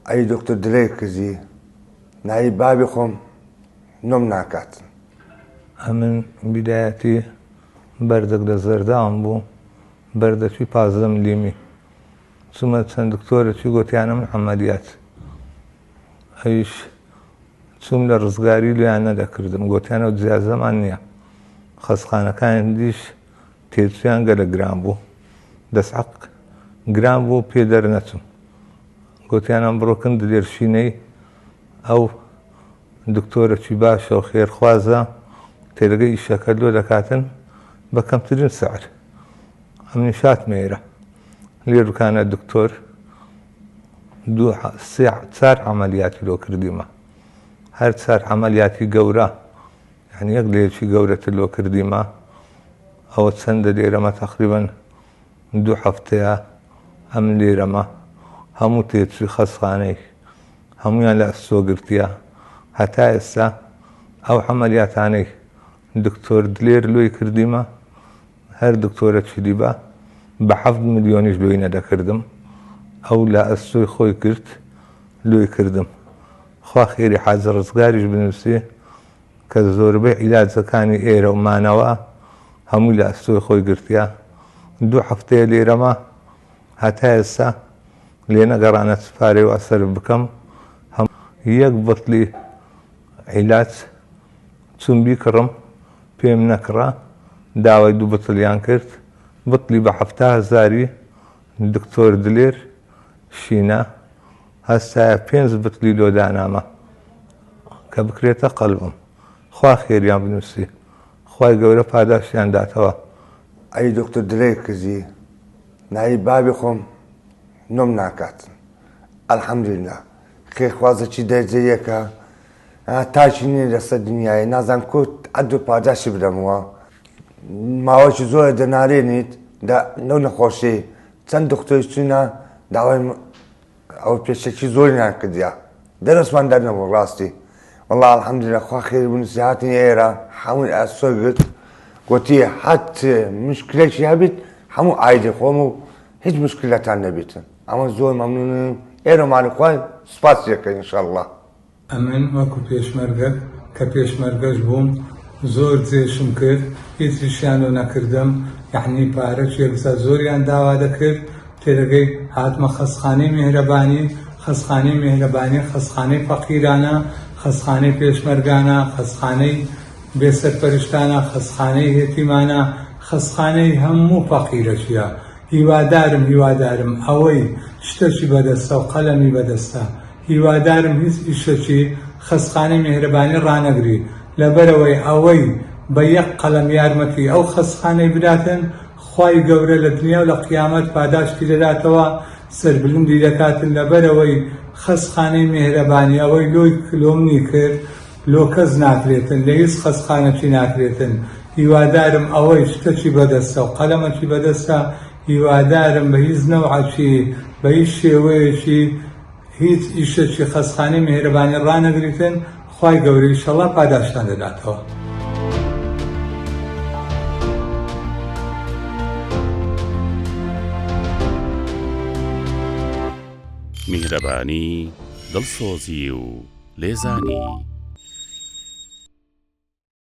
ئەی دکتۆر دلێر کزی ناوی بابی خۆم نۆم ناکات. ئەمن بیدایەتی بەردەک لە زەرداوم بوو بەردەکی 15 ملیمی چوومە چەند دکتۆرەکی گۆتیانە من عەمەلیات ئەویش چووم لە ڕزگاری لێیان نەدەکردم گۆتیان ئەو جیازەمان نییە خەسخانەکانی دیش تێچوویان گەلە گران بوو دەسعەق گران بوو پێ دەرنەچوم گوتیانم بڕۆکن دلێرشینەی ئەو دکتۆرەکی باشە و خێرخوازە تێلگە ئیشەکە لۆ دەکاتن بە کەمترین سعر ئەمنیش هاتمە ئێرە لێروکانە دکتۆر دوو سێ چار عەمەلیاتی لۆ کردیمە هەر چار عەمەلیاتی گەورە یعنی یەک لە یەکی گەورەتر لۆ کردیمە ئەوە چەندە لێرەمە تەقریبەن دوو هەفتەیە ئەم لێرەمە هەموو تێچووی خەسخانەی هەمویان لە ئەستۆ گرتیە هەتا ئێستا ئەو عەمەلیاتانەی دکتۆر دلێر لۆی کردیمە هەر دکتۆرە چیدیبا بە حەفت ملیۆنیش لۆی نەدەکردم ئەو لە ئەستۆی خۆی کرد لۆی کردم خوا خێری حاجی ڕزگاریش بنووسێ کە زۆربەی عیلاجەکانی ئێرە و مانەوە هەمووی لە ئەستۆی خۆی گرتیە دوو هەفتەیە لێرەمە هەتا ئێستا لێنەگەڕانە چ پارەی وا سەرف بکەم هەم یەک بتڵی عیلاج چووم بیکڕم پێم نەکڕا داوای دوو بتڵیان کرد بتڵی بە 70 هەزاری دکتۆر دلێر شینە هەستایە پێنج بتڵی لۆ دانامە کە بکرێتە قەلبم خوا خێریان بنووسی خوای گەورە پاداشتیان داتەوە. ئەی دکتۆر دلێر کزی ناوی بابی خۆم نۆم ناکات الحمدللە خێرخوازەکی دەرجە یەکە تاکی نییە لەسەر دنیای نازان کۆ عەد و پاداشی بدەمەوە ماوەکی زۆرە دەنارێنیت لەو نەخۆشی چەند دکتۆری چوینە داوای ئەو پێشەکی زۆریان کردیا دەرسمان دەرنەبوو ڕاستی والله الحمدلله خوا خێر بنووسی هاتین ئێرە هەمووی ئاسۆ گرت گوتی حەت مشکلێکی هەبیت هەموو ئایدی خۆم و هیچ مشکلەتان نەبیتن ئەمە زۆر مەمنونم ئێرە ماڵی خوای سوپاسی دەکەین انشاءاللە. ئەمن وەکو پێشمەرگە کە پێشمەرگەش بووم زۆر جێشم کرد هیچیشیان لۆ نەکردم یەعنی پارەکی یەکجار زۆریان داوا دەکرد تێدەگەی هاتمە خەستخانەی میهرەبانی خەستخانەی میهرەبانی خەستخانەی فەقیرانە خەستخانەی پێشمەرگانە خەستخانەی بێ سەرپەرشتانە خەستخانەی یەتیمانە خەستخانەی هەموو فەقیرەکیە هیوادارم هیوادارم ئەوەی شتەکی بەدەستە و قەلەمی بەدەستە هیوادارم هیچ ئیشەکی خەستخانەی میهرەبانی ڕانەگری لەبەرئەوەی ئەوەی بە یەک قەلەم یارمەتی ئەو خەستخانەی بداتن خوای گەورە لە دنیا و لە قیامەت پاداشتی دەداتەوە سەربلندی دەکاتن لەبەرئەوەی خەستخانەی میهرەبانی ئەوەی لۆی لۆمنی کرد لۆ کەس ناکرێتن لە هیچ خەستخانەکی ناکرێتن هیوادارم ئەوەی شتەکی بەدەستە و قەلەمەکی بەدەستە هیوادارم بە هیچ نەوعەکی بە هیچ شێوەیەکی هیچ ئیشەکی خەستخانەی میهرەبانی ڕانەگریتن خوای گەورە ئیشەڵا پاداشتان دەداتەوە. میهرەبانی، دڵسۆزی و لێزانی.